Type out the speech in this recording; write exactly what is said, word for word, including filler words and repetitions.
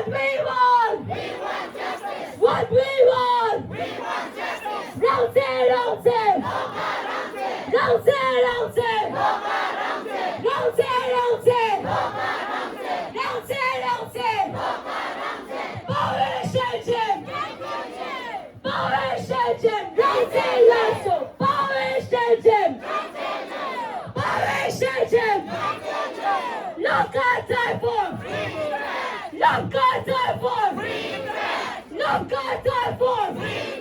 We want! We want justice! What we want! We want justice! རང་བཙན། རང་བཙན། རང་བཙན། རང་བཙན། རང་བཙན། རང་བཙན། རང་བཙན། རང་བཙན། རང་བཙན། དཔའ་བོའི་ཞལ་ཆེམས། དཔའ་བོའི་ཞལ་ཆེམས། རང་བཙན་ལ་སོགས། དཔའ་བོའི་ཞལ་ཆེམས། དཔའ་བོའི་ཞལ་ཆེམས། Look at die for! Look at die for! Look at die for!